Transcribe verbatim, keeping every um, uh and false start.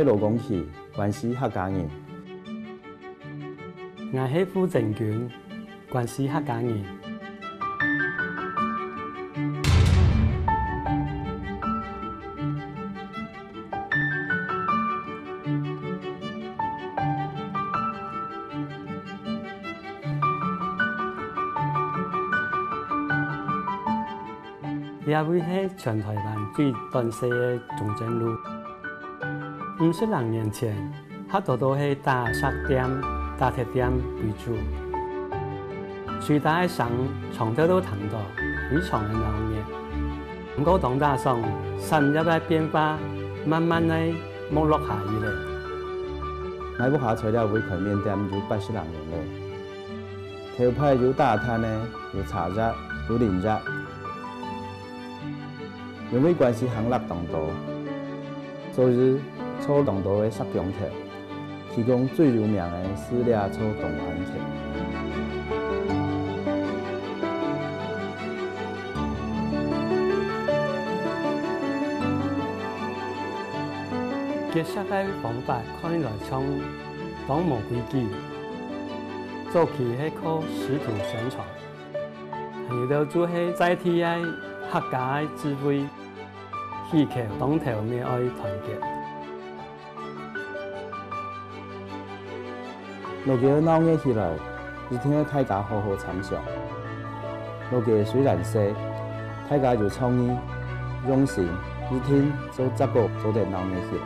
老公旗，關係客家人。𠊎係傅政軍，關係客家人。 這位係全臺灣最短細个中正路。五十零年前， 較多都係打石店、打鐵店為主。吹打个聲長透都聽到，非常个鬧熱。毋過當打爽，產業个變化慢慢仔沒落下去咧。𠊎屋下在這位開麵店有八十零年咧。頭擺有打炭个，有茶葉，有林業。因為關西行業當多，所以做當多个石工課。 其中最有名个係這座東安客。結石个方法看來像當無規矩，早期係靠師徒相傳，還有兜就係在地个客家个智慧，祈求當頭面愛團結。 老街鬧熱起來，一定愛大家好好參詳。老街雖然細，大家有創意、用心，一定做得做得鬧熱起來。